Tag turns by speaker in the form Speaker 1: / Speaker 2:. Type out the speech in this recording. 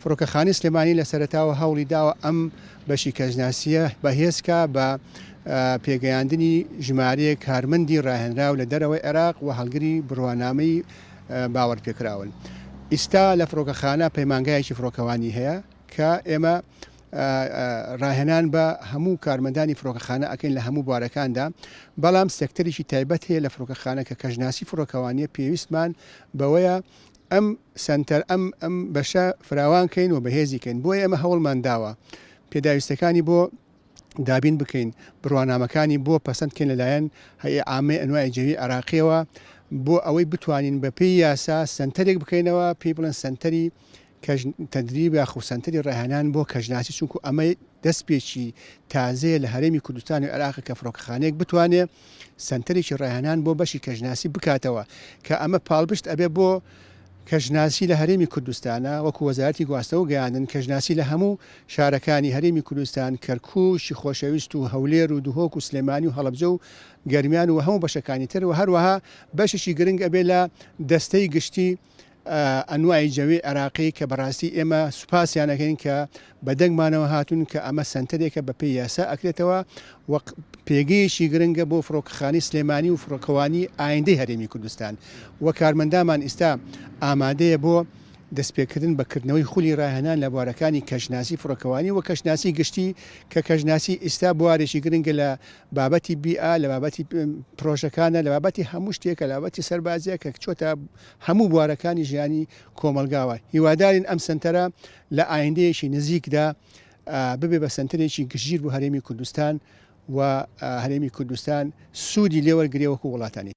Speaker 1: فڕۆکەخانەی سلێمانی لە سەرەتاوە هەوڵی داوە ئەم بەشی کەشناسییە بەهێز کا بە پێگەیاندنی ژمارەیەک کارمەندی ڕاهێنراو لە دەرەوەی عێراق و هەڵگری بڕوانامەی باوەڕپێکراون. ئیستا لە فڕۆکەخانە پەیمانگایەکی فڕۆکەوانی هەیە کە ئێمە ڕاهێنان بە هەموو کارمەندانی فڕۆکەخانە ئەکەین لە هەموو بوارەکاندا، بەڵام سێکتەرێکی تایبەت هەیە لە فڕۆکەخانە کە کەشناسی فڕۆکەوانیە پێویستمان بەوەیە ئەم سەنتەر ئەم ئەم بەشە فراوان کەین و بەهێزی کەین بۆیە ئێمە هەوڵمان داوە پێداویستەکانی بۆ دابین بکەین بڕوانامەکانی بۆ پەسەند کەین لەلایەن هەیئە عامەی ئەنوای جەوی عێراقیەوە بۆ ئەوەی بتوانین بەپێی یاسا سەنتەرێک بکەینەوە پێی بڵێن سەنتەری کەژ تەدریب یاخو سەنتەری ڕاهێنان بۆ کەژناسی چونکو ئەمە دەستپێکی تازەیە لە هەرێمی کوردستان و عێراق کە فڕۆکەخانەیەک بتوانێ سەنتەرێکی ڕاهێنان بۆ بەشی کەژناسی بکاتەوە کە ئەمە پاڵپشت ئەبێ بۆ کەژناسی لە هەرێمی کوردستانە وەکو وەزارەتی گواستنەوە و گەیاندن کەژناسی لە هەموو شارەکانی هەرێمی کوردستان کەرکوکی خۆشەویست و هەولێر و دهۆک و سلێمانی و هەڵەبجە و گەرمیان و هەموو بەشەکانی تر و هەروەها بەشێکی گرنگ ئەبێ لە دەستەی گشتی ئەنوای جەوی عێراقی کە بەڕاستی ئێمە سوپاسیان ئەکەین کە بە دەنگمانەوە هاتوون کە ئەمە سەنتەرێکە بە پێی یاسا ئەکرێتەوە و پێگەیەکی گرنگە بۆ فڕۆکەخانەی سلێمانی و فڕۆکەوانی ئایندەی هەرێمی کوردستان و کارمەندامان ئیستا ئامادەیە بۆ دەستپێکردن بە کردنەوەی خولی ڕاهێنان لە بوارەکانی کەشناسی فڕۆکەوانی و کەشناسی گشتی کە کەشناسی ئیستا بوارێکی گرنگە لە بابەتی بیئە لە بابەتی پرۆژەکانە لە بابەتی هەموو شتێکە لە بابەتی سەربازیە کە چۆتە هەموو بوارەکانی ژیانی کۆمەڵگاوە. هیوادارین ئەم سەنتەرە لە ئایندەیەکی نزیکدا ببێ بە سەنتەرێکی گشتگیر بۆ هەرێمی کوردستان و هەرێمی کوردستان سوودی لێوەرگرێ وەکو وڵاتانی.